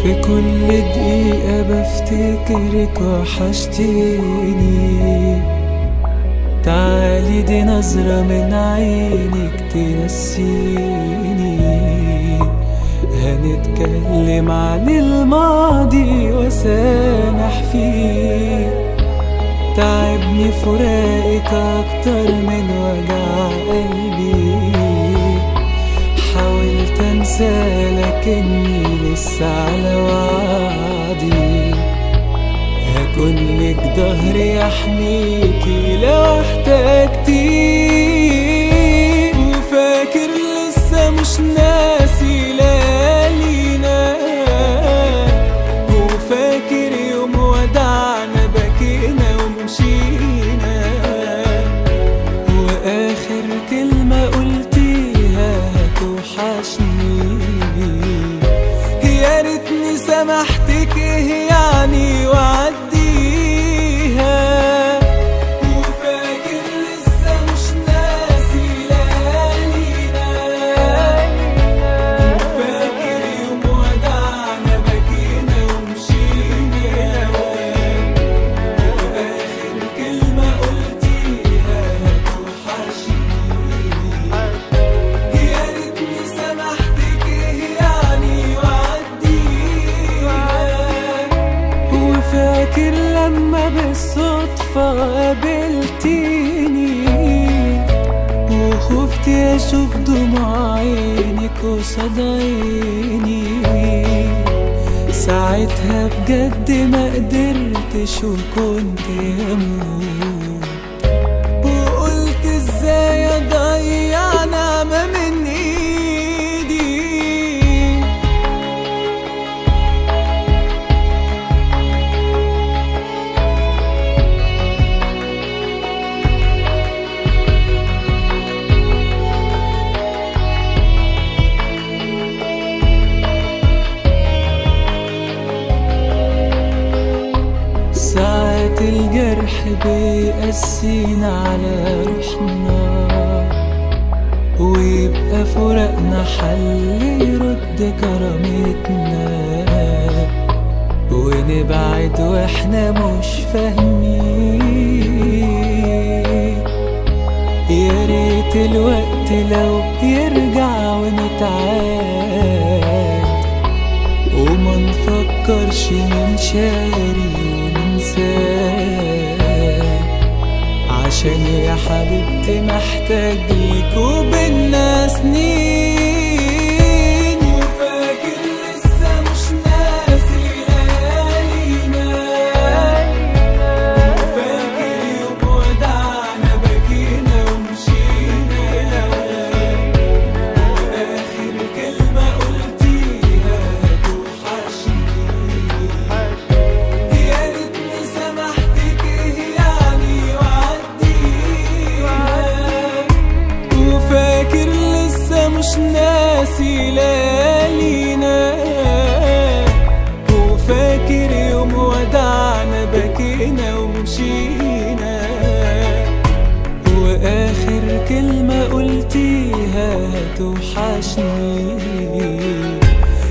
في كل دقيقة بفتكرك وحشتيني، تعالي دي نظرة من عينك تنسيني. هنتكلم عن الماضي وسامح فيه، تعبني فراقك أكتر من وجع قلبي. حاولت أنسى لكني لسه على وعدي، هكون لك ظهري يحميكي لو احتجتي. وفاكر لسه مش ناسي ليالينا، وفاكر يوم ودعنا بكينا ومشينا، وآخر كلمة قلتيها هتوحشني. يا ريتني سامحتك ايه يعني وعديها. وفاكر لسه مش ناسي ليالينا، وفاكر يوم ودعنا بكينا ومشينا، وآخر كلمة قلتيها هتوحشني. يا ريتني سامحتك ايه يعني وعديها. وفاكر لما بالصدفة قابلتيني، وخفت اشوف دموع عينك قصاد عيني. ساعتها بجد ما قدرتش وكنت هموت، وقلت ازاي اضيع نعمة من ايدي. ساعات الجرح بيقسينا على روحنا، ويبقى فراقنا حل يرد كرامتنا، ونبعد واحنا مش فاهمين. يا ريت الوقت لو يرجع ونتعاد، وما نفكرش من شاري وننساه، عشان يا حبيبتي محتاج لك وبينا سنين. وفاكر لسه مش ناسي ليالينا، وفاكر يوم ودعنا بكينا ومشينا، وآخر كلمة قلتيها هتوحشني. يا ريتني سامحتك ايه يعني وعديها. وفاكر لسه مش ناسي ليالينا، وفاكر يوم ودعنا بكينا ومشينا، وآخر كلمة قلتيها هتوحشني.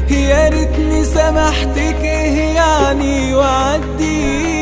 يا ريتني سامحتك ايه يعني وعديها.